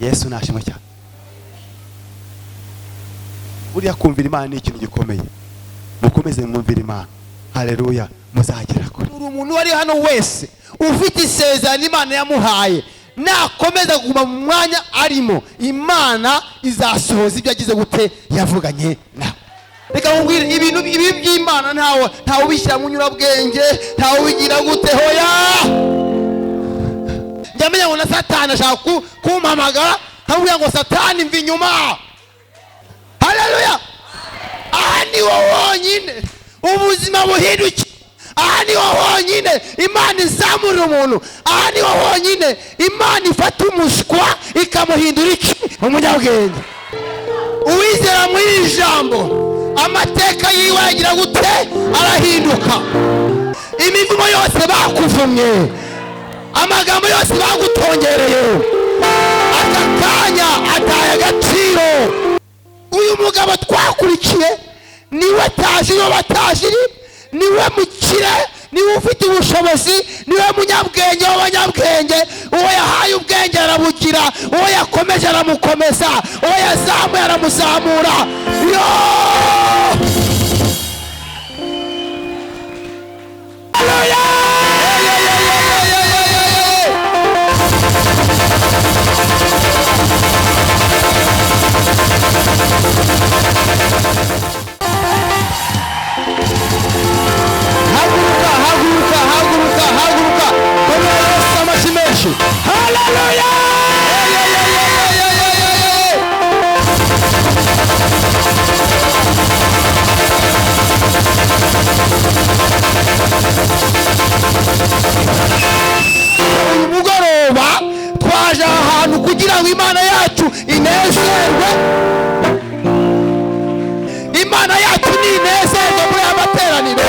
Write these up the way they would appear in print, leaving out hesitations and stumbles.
Yesu nashimwe cyane. Buriya kumvira Imana ni ikintu gikomeye. Mukomeze mwumvire Imana. Haleluya, muzagera kure. Uri umuntu wari hano wese ufite isezerano Imana yamuhaye, nakomeza kuguma mu mwanya arimo, Imana izasohoza ibyo yagize gute yavuganye nawe. Reka nkubwire, ibintu ibi by'Imana ntawe ubishyira mu nyurabwenge, ntawe ubigira gute. Hoya, njya menya ngo na Satani ashaka kumpamagara, nkamubwira ngo Satani mva inyuma. Haleluya! Aha ni wo wonyine ubuzima buhindukiye, aha ni ho honyine Imana izamurira umuntu, aha ni ho honyine Imana ifata umuswa ikamuhindura iki? Umunyabwenge. Uwizera muri iri jambo, amateka yiwe agira gute? Arahinduka. Imivumo yose bakuvumye, amagambo yose bagutongereye, aka kanya ataye agaciro. Uyu mugabo twakurikiye niwe tajiri w'abatajiri, niwe mukire, niwe ufite ubushobozi, niwe munyabwenge w'abanyabwenge. Uwo yahaye ubwenge arabugira, uwo yakomeje aramukomeza, uwo yazamuye aramuzamura. Yo! Haleluya! Haguruka, haguruka, haguruka, haguruka! Komera Yesu amashyi menshi. Haleluya! Uyu mugoroba twaje aha hantu kugira ngo Imana yacu inezerwe. Imana yacu ninezerwe muri aya materaniro,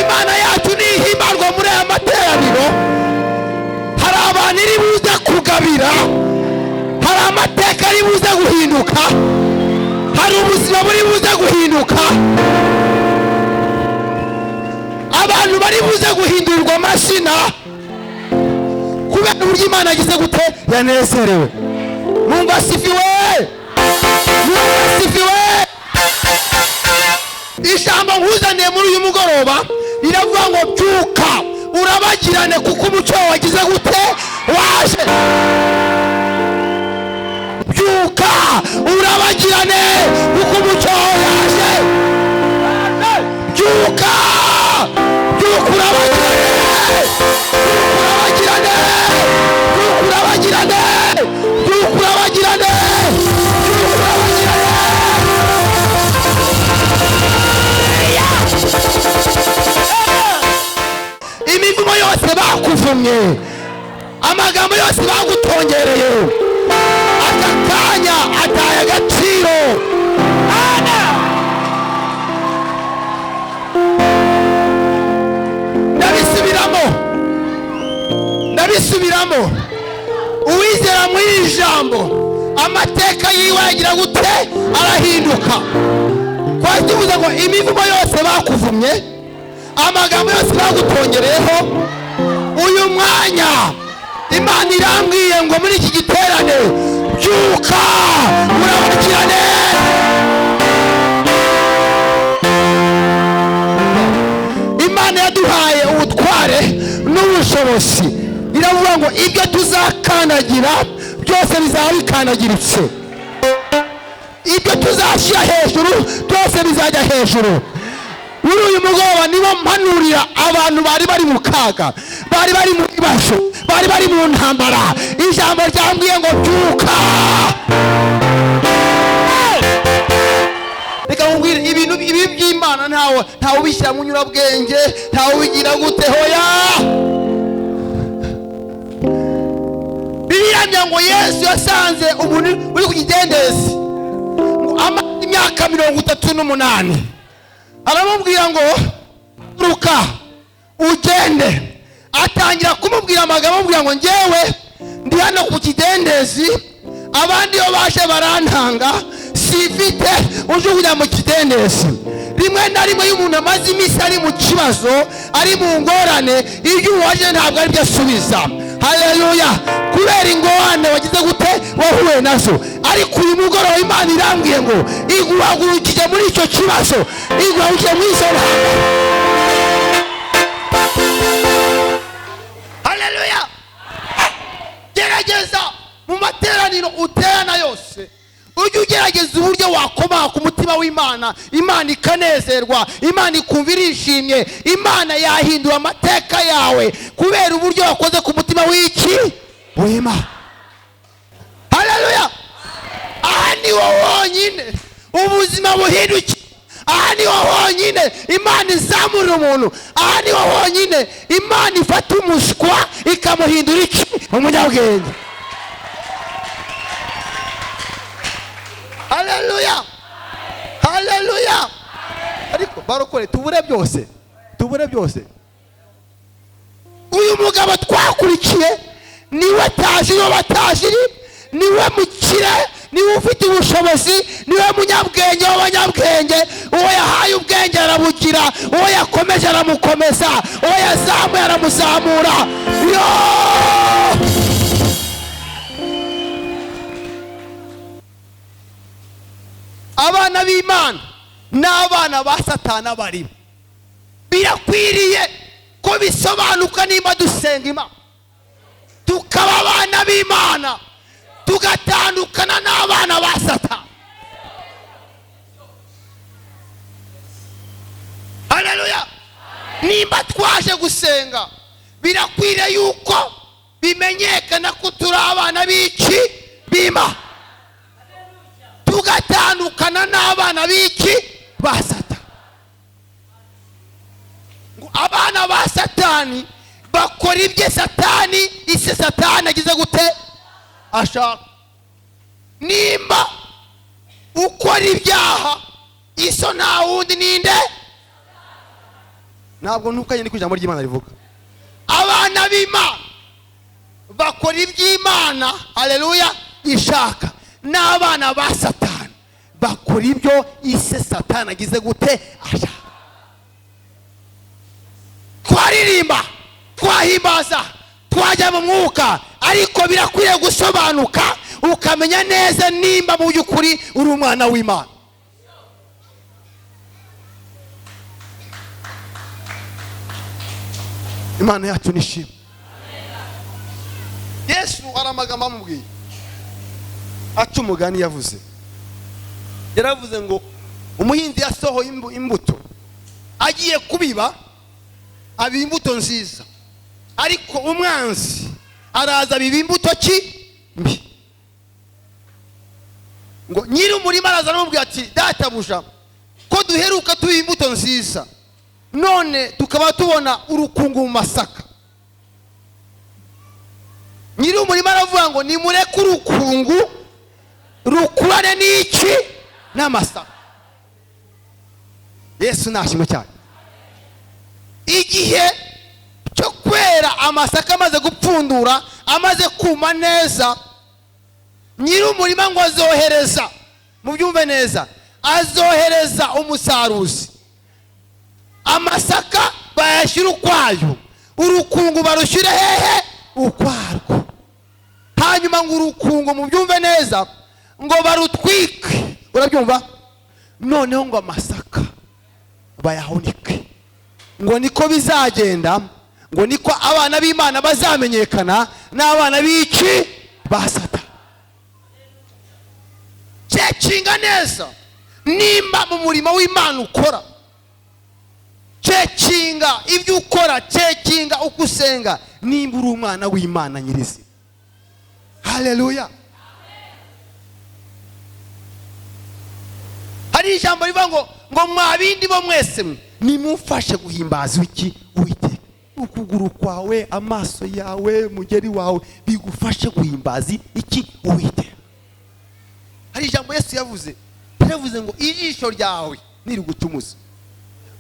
Imana yacu nihimarwa muri aya materaniro. Hari abantu iri buze kugabira, hari amateka ari buze guhinduka, hari ubuzima buri buze guhinduka, abantu bari buze guhindurirwa amazina kubera uburyo Imana yagize gute yanezerewe. Mungu asifiwe, Mungu asifiwe. Ijambo nkuzaniye muri uyu mugoroba riravuga ngo byuka urabagirane, kuko umucyo wawe wagize gute waje. Byuka urabagirane, kuko umucyo wawe yaje. Byuka, byuka urabagirane, byuka urabagirane, byuka urabagirane, byuka urabagirane, byuka urabagirane. Imivumo yose bakuvumye, amagambo yose bagutongereye, aka kanya ataye agaciro. Ndabisubiramo, ndabisubiramo. Uwizera muri iri jambo, amateka yiwe agira gute? Arahinduka. Twari tuvuze ngo imivumo yose bakuvumye, amagambo yose bagutongereyeho, uyu mwanya Imana irambwiye ngo muri iki giterane byuka urabagirane. Imana yaduhaye ubutware n'ubushobozi, iravuga ngo ibyo tuzakandagira byose bizaba bikandagiritse, ibyo tuzashyira hejuru byose bizajya hejuru. Muri uyu mugoroba nibo mpanurira abantu bari bari mu kaga, bari bari mu bibazo, bari bari mu ntambara. Ijambo ryambwiye ngo byuka. Reka nkubwire, ibintu ibi by'Imana ntawe ubishyira mu nyurabwenge, ntawe ubigira gute. Hoya, Bibiliya ngo Yesu yasanze umuntu uri ku kidendezi ngo amaze imyaka 38, aramubwira ngo ruka ugende. Atangira kumubwira amagambo, amubwira ngo njyewe ndi hano ku kidendezi, abandi iyo baje barantanga, sifite ujugunya mu kidendezi. Rimwe na rimwe iyo umuntu amaze iminsi ari mu kibazo, ari mu ngorane, ibyo umubaje ntabwo ari byo asubiza. Haleluya! Kubera ingorane wagize gute, wahuye nazo. Ariko uyu mugoroba Imana irambwiye ngo iguhagurukije muri icyo kibazo, iguhagurukije muri izo ntambara. Haleluya! Gerageza mu materaniro uterana yose, ujye ugerageza uburyo wakomaha ku mutima w'Imana, Imana ikanezerwa, Imana ikumva irishimye. Imana yahindura amateka yawe kubera uburyo wakoze ku mutima w'iki w'Imana. Haleluya! Aha niho honyine ubuzima buhindukiye, aha niho honyine Imana izamurira umuntu, aha niho honyine Imana ifata umuswa ikamuhindura iki? Umunyabwenge. Haleluya! Haleluya! Ariko barokore, tubure byose, tubure byose. Uyu mugabo twakurikiye niwe tajiri w'abatajiri, niwe mukire, niwe ufite ubushobozi, niwe munyabwenge w'abanyabwenge. Uwo yahaye ubwenge arabugira, uwo yakomeje aramukomeza, uwo yazamuye aramuzamura. Yo! Abana b'Imana n'abana ba Satani barimo. Birakwiriye ko bisobanuka nimba dusenga Imana, tukaba abana b'Imana, tugatandukana n'abana ba Satani. Haleluya! Nimba twaje gusenga, birakwiriye yuko bimenyekana ko turi abana b'iki? B'Imana, tugatandukana n'abana b'iki? Ba Satani. Ngo abana ba Satani bakora ibyo Satani, isi Satani agize gute? Ashaka. Nimba ukora ibyaha, iso nta wundi ninde? Ntabwo ntukanye, niko ijambo ry'Imana rivuga. Abana b'Imana bakora iby'Imana, haleluya, ishaka. N'abana ba Satani bakora ibyo ise Satani agize gute? Ashaka. Twaririmba, twahimbaza, twajya mu mwuka, ariko birakwiriye gusobanuka ukamenya neza nimba mu by'ukuri uri umwana w'Imana. Imana yacu nishimwe. Yesu hari amagambo amubwiye, aca umugani yavuze. Yaravuze ngo umuhinzi yasohoye imbuto, agiye kubiba, abiba imbuto nziza, ariko umwanzi araza abiba imbuto ki? Mbi. Ngo nyiri umurima araza aramubwira ati databuja, ko duheruka tubiba imbuto nziza, none tukaba tubona urukungu mu masaka. Nyiri umurima aravuga ngo nimureke urukungu rukurane n'iki? N'amasaka. Yesu nashimwe cyane. Igihe cyo kwera amasaka amaze gupfundura, amaze kuma neza, nyiri umurima ngo azohereza, mubyumve neza, azohereza umusaruzi. Amasaka bayashyira ukwayo, urukungu barushyire hehe? Ukwarwo. Hanyuma ngo urukungu, mubyumve neza, ngo barutwike. Urabyumva? Noneho ngo amasaka bayahunike. Ngo niko bizagenda, ngo niko abana b'Imana bazamenyekana n'abana b'iki? Ba Satani. Cekinga neza nimba mu murimo w'Imana ukora, cekinga ibyo ukora, cekinga uko usenga, nimba uri umwana w'Imana nyirizina. Haleluya! Hari ijambo rivuga ngo mwa bindi bo mwese mwe, nimumfashe guhimbaza iki? Uwiteka. Ukuguru kwawe, amaso yawe, umugeri wawe bigufashe guhimbaza iki? Uwiteka. Hari ijambo Yesu yavuze, yaravuze ngo ijisho ryawe nirigucumuza,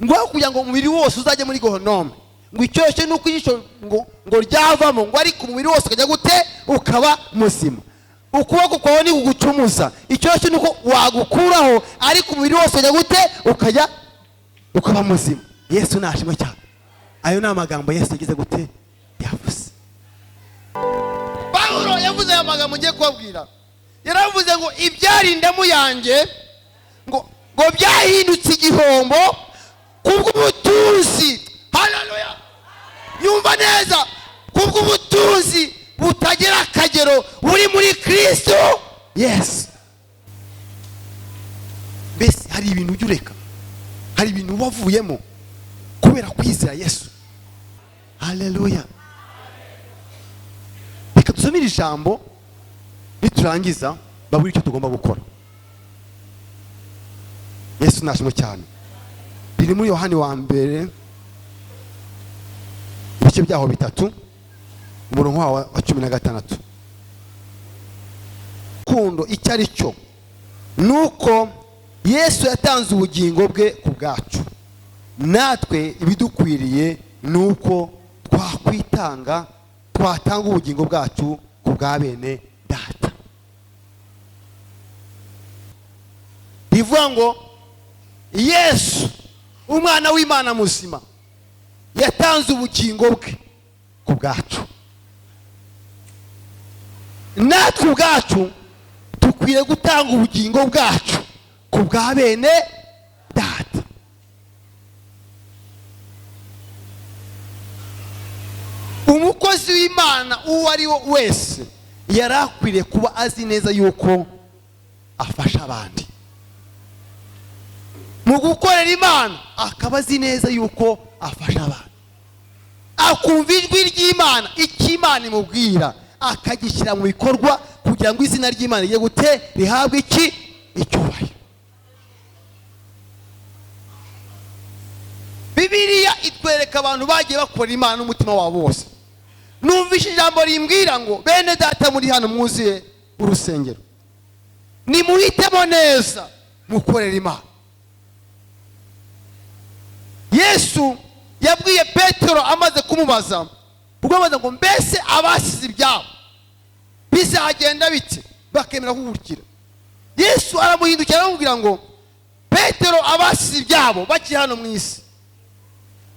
ngo aho kugira ngo umubiri wose uzajye muri gohonome, ngo icyoshye nuko ijisho ngo ryavamo, ngo ariko umubiri wose ukajya gute? Ukaba muzima. Ukuboko kwawe nikugucumuza, icyoshye nuko wagukuraho, ariko umubiri wose ukajya gute? Ukajya ukaba muzima. Yesu nashimwe cyane. Ayo ni amagambo Yesu yagize gute? Yavuze. Yavuze aya magambo ngiye kubabwira. Yaravuze ngo ibyari indamu yanjye ngo byahindutse igihombo kubw'ubutunzi. Haleluya! Yumva neza, kubw'ubutunzi butagira akagero buri muri Kristo Yesu. Mbese hari ibintu ujya ureka, hari ibintu wavuyemo kubera kwizera Yesu? Haleluya! Reka dusome iri jambo, niturangiza babure icyo tugomba gukora. Yesu nashimwe cyane. Riri muri Yohani wa mbere, ibice byaho 3, umurongo wawo wa 16. Kundo icyo ari cyo nuko Yesu yatanze ubugingo bwe ku bwacu, natwe ibidukwiriye nuko twakwitanga, twatanga ubugingo bwacu ku bwa bene data. Bivuga ngo Yesu umwana w'Imana muzima yatanze ubugingo bwe ku bwacu, natwe ubwacu dukwiye gutanga ubugingo bwacu ku bwa bene data. Umukozi w'Imana uwo ari we wese yari akwiriye kuba azi neza yuko afasha abandi mu gukorera Imana, akaba azi neza yuko afasha abandi, akumva ijwi ry'Imana, icyo Imana imubwira akagishyira mu bikorwa kugira ngo izina ry'Imana rijye gute, rihabwe iki? Icyubahiro. Bibiliya itwereka abantu bagiye bakora Imana n'umutima wabo wose. Numvise ijambo rimbwira ngo bene data muri hano mwuzuye urusengero, nimuhitemo neza mukorera Imana. Yesu yabwiye Petero amaze kumubaza, ubwo amaze ngo mbese abasize ibyabo bizagenda bite bakemera kugukurikira? Yesu aramuhindukira aramubwira ngo Petero, abasize ibyabo bakiri hano mu isi,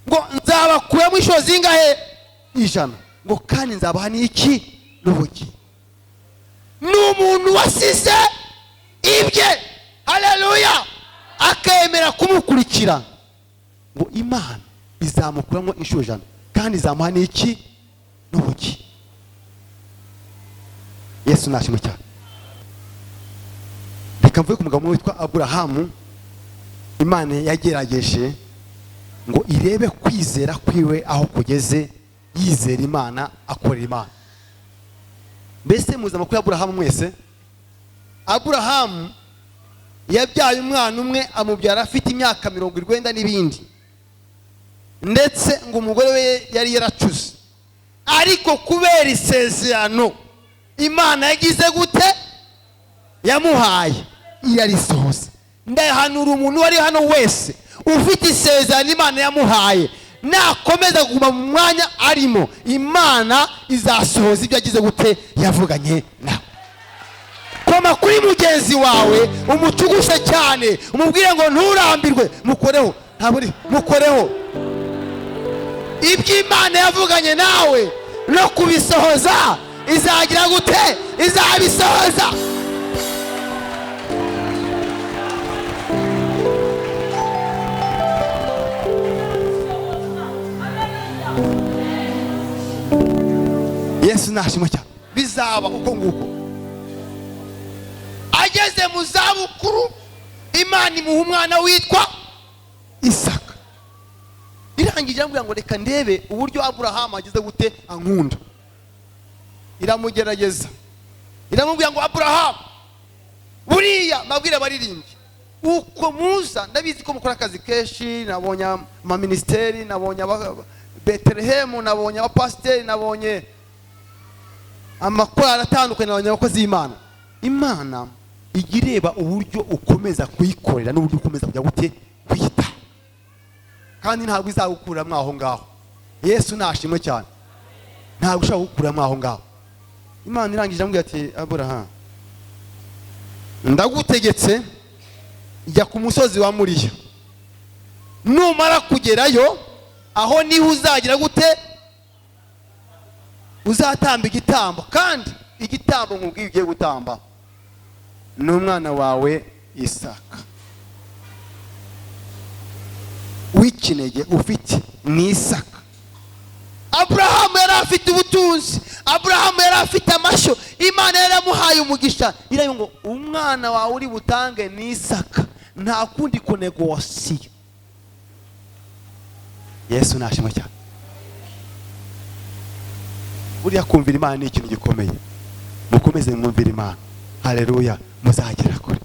ngo nzabakuramo inshuro zingahe? 100, ngo kandi nzabaha n'iki? N'ubugingo. Ni umuntu wasize ibye, haleluya, akemera kumukurikira, ngo Imana izamukuramo inshuro 100 kandi izamuha n'iki? N'ubugingo. Yesu nashimwe cyane. Reka mvuge ku mugabo witwa Aburahamu. Imana yagerageje ngo irebe kwizera kwiwe aho kugeze, yizera Imana, akorera Imana. Mbese muzi amakuru ya Aburahamu mwese? Aburahamu yabyaye umwana umwe, amubyara afite imyaka 90 n'ibindi, ndetse ngo umugore we yari yaracuze, ariko kubera isezerano Imana yagize gute? Yamuhaye, irarisohoza. Ndahanura umuntu wari hano wese ufite isezerano Imana yamuhaye, nakomeza kuguma mu mwanya arimo, Imana izasohoza ibyo yagize gute? Yavuganye nawe. Koma kuri mugenzi wawe umucuguse cyane, umubwire ngo nturambirwe, mukoreho, ntabwo uri mukoreho. Ibyo Imana yavuganye nawe no kubisohoza izagira gute? Izabisohoza. Yesu nashimwe cyane. Bizaba uko nguko. Ageze mu zabukuru Imana imuha umwana witwa Isaka. Irangije iramubwira ngo reka ndebe uburyo Aburahamu ageze gute ankunda. Iramugerageza, iramubwira ngo Aburahamu, buriya mbabwire abaririmbyi uko muza, ndabizi ko mukora akazi kenshi, nabonye amaministeri, nabonye Betelehemu, nabonye abapasiteri, nabonye amakorali atandukanye, nabonye abakozi b'Imana. Imana ijya ireba uburyo ukomeza kuyikorera n'uburyo ukomeza kujya gute kwita, kandi ntabwo izagukuramo aho ngaho. Yesu nashimwe cyane, ntabwo ushobora gukuramo aho ngaho. Imana irangije amubwira ati Aburahamu, ndagutegetse jya ku musozi wa Moriya, numara kugerayo aho niho uzagira gute? Uzatamba igitambo, kandi Igitambo nkubwiye ugiye gutamba ni umwana wawe Isaka w'ikinege ufite ni Isaka. Aburahamu yari afite ubutunzi, Aburahamu yari afite amashyo, Imana yaramuhaye umugisha. Iravuga ngo umwana wawe uri butange ni Isaka, nta kundi kunegosiya. Yesu nashimwe cyane. Buriya kumvira Imana ni ikintu gikomeye, mukomeze mwumvire Imana. Haleluya, muzagera kure.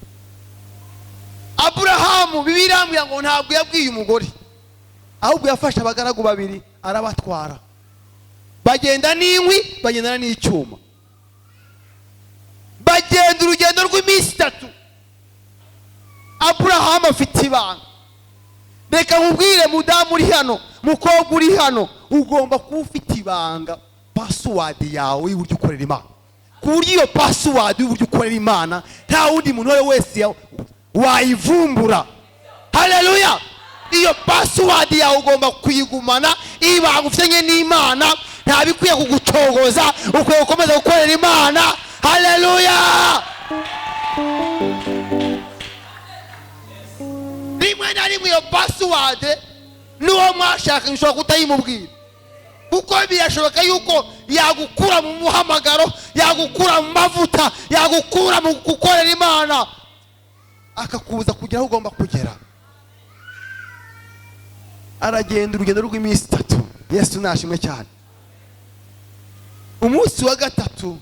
Aburahamu Bibiliya irambwira ngo ntabwo yabwiye umugore, ahubwo yafashe abagaragu babiri arabatwara, bagenda n'inkwi, bagendana n'icyuma, bagenda urugendo rw'iminsi 3. Aburahamu afite ibanga. Reka nkubwire mudamu uri hano, mukobwa uri hano, ugomba kuba ufite ibanga, password yawe y'uburyo ukorera Imana, ku buryo iyo password y'uburyo ukorera Imana nta wundi muntu uwo ari we wese wayivumbura. Haleluya! Iyo password yawe ugomba kuyigumana, ibanga ufitanye n'Imana nta bikwiye kugucogoza, ukwiye gukomeza gukorera Imana. Haleluya! Rimwe na rimwe iyo password n'uwo mwashakanye ushobora kutayimubwira, kuko birashoboka yuko yagukura mu muhamagaro, yagukura mu mavuta, yagukura mu gukorera Imana, akakubuza kugera aho ugomba kugera. Aragenda urugendo rw'iminsi 3. Yesu nashimwe cyane. Umunsi wa 3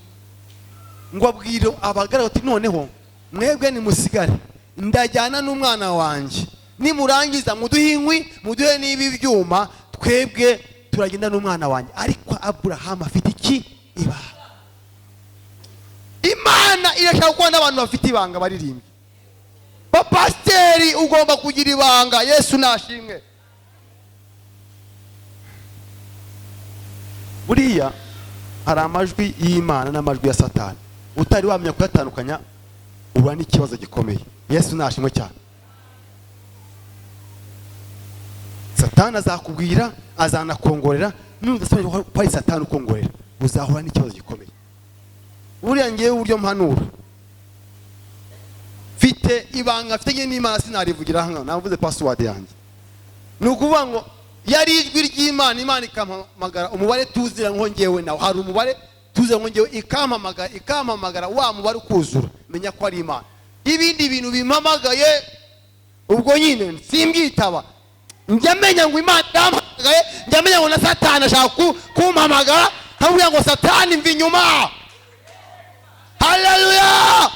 ngo abwire abagaragu ati noneho mwebwe nimusigare, ndajyana n'umwana wanjye, nimurangiza muduhe inkwi, muduhe n'ibi byuma, twebwe turagenda n'umwana wanjye. Ariko Aburahamu afite iki? Ibanga. Imana irashaka kubona n'abantu bafite ibanga baririmbye. Bapasiteri ugomba kugira ibanga. Yesu nashimwe. Buriya hari amajwi y'Imana n'amajwi ya Satani, utari wamenya kuyatandukanya uba n'ikibazo gikomeye. Yesu nashimwe cyane. Satani azakubwira, azanakongorera, n'udasobanukirwa ko ari Satani ukongorera, uzahura n'ikibazo gikomeye. Buriya ngewe uburyo mpanura, mfite ibanga mfite n'Imana, sinarivugira hano, navuze password yanjye. Ni ukuvuga ngo yari ijwi ry'Imana, Imana ikampamagara umubare tuzira ngo ngewe nawe, hari umubare tuzira ngo ngewe, ikampamagara, ikampamagara wa mubare ukuzura, menya ko ari Imana. Ibindi bintu bimpamagaye ubwo nyine simbyitaba, njya menya ngo Imana irampamagaye, njya menya ngo na Satani ashaka kumpamagara, nkamubwira ngo Satani mva inyuma. Haleluya!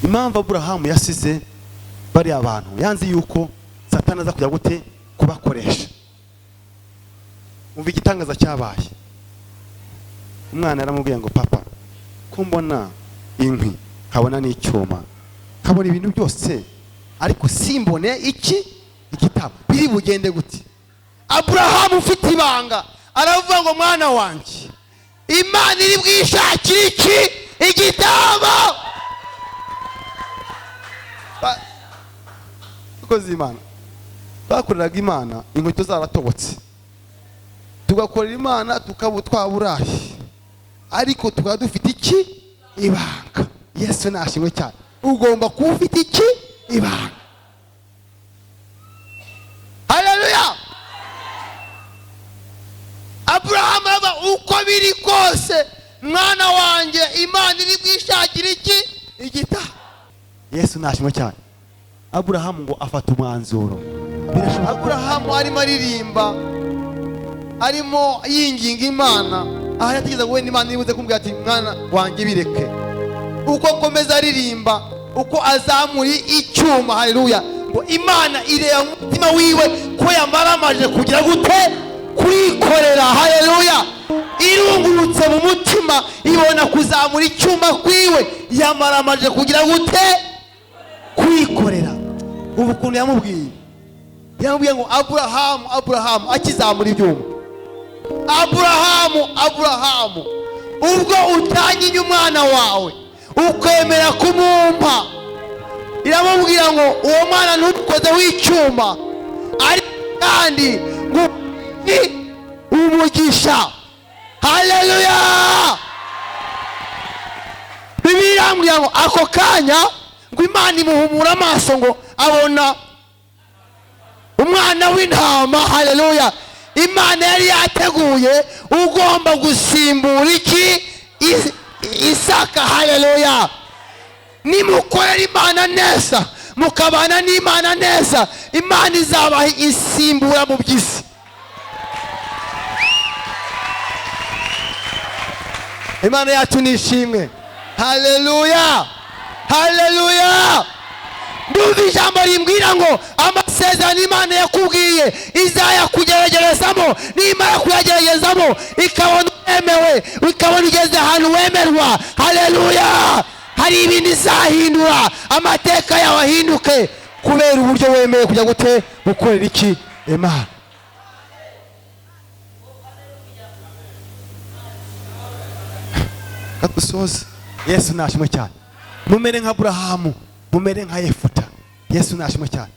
Impamvu Aburahamu yasize bariya bantu, yanze yuko Satani aza kujya gute kubakoresha. Umva igitangaza cyabaye. Umwana yaramubwiye ngo papa, ko mbona inkwi, nkabona n'icyuma, nkabona ibintu byose, ariko simbone iki igitabo, biri bugende gute? Aburahamu ufite ibanga aravuga ngo mwana wanjye, Imana iri bwishakire iki igitabo. Abakozi b'Imana bakoreraga Imana inkweto zaratobotse, tugakorera Imana tukaba twaburaye, ariko tukaba dufite iki? Ibanga. Yesu nashimwe cyane. Ugomba kuba ufite iki? Ibanga. Haleluya! Aburahamu aba uko biri kose, mwana wanjye, Imana iri bwishakire iki? Igitabo. Yesu nashimwe cyane. Aburahamu ngo afata umwanzuro. Aburahamu arimo aririmba, arimo yinginga Imana, aho yategereza ngo wenda Imana iribuze kumubwira ati mwana wanjye bireke. Uko akomeza aririmba, uko azamura icyuma, haleluya, ngo Imana ireba umutima wiwe ko yamaramaje kugira gute? Kwikorera. Haleluya! Irungurutse mu mutima, ibona kuzamura icyuma kwiwe, yamaramaje kugira gute? Kwikorera. Ubu ukuntu yamubwiye, yamubwiye ngo Aburahamu, Aburahamu, akizamura ibyuma, Aburahamu, Aburahamu, ubwo utanyinya umwana wawe ukwemera kumumpa, iramubwira ngo uwo mwana ntukoze w'icyuma, ariko kandi ngo ni Haleluya! Bibiliya irambwira ngo ako kanya ngo Imana imuhumura amaso, ngo abona umwana w'intama, haleluya, Imana yari yateguye ugomba gusimbura iki? Isaka. Haleluya! Nimukorera Imana neza, mukabana n'Imana neza, Imana izabaha isimbura mu by'isi. Imana yacu ni ishimwe. Haleluya, haleluya! Ndumva ijambo rimbwira ngo amasezerano Imana yakubwiye izayakugeragezamo, nimara kuyageragezamo ikabona wemewe, ikabona ugeze ahantu wemerwa. Haleluya! Hari ibintu izahindura, amateka yawe ahinduke kubera uburyo wemeye kujya gute gukorera iki Imana. Dusoze. Yesu nashimwe cyane. Mumere nka Aburahamu, mumere nka Yefuta. Yesu nashimwe cyane.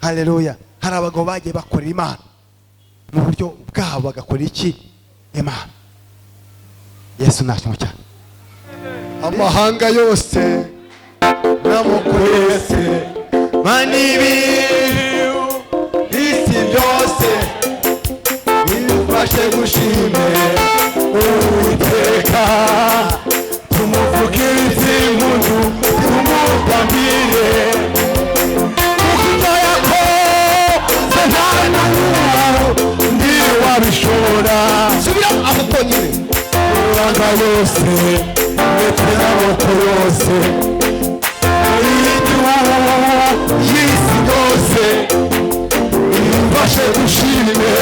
Haleluya! Hari abagabo bagiye bakorera Imana mu buryo bwabo, bagakora iki Imana. Yesu nashimwe cyane. Amahanga yose n'amoko yose manibi isi byose bifashe gushime Uwiteka, tumuvugirize impundu, tumutambire, kuko ibyo yakoze nta n'undi wabishobora. Subira aho konyine. Amahanga yose ndetse n'amoko yose y'igihugu y'isi yose bifashe gushime.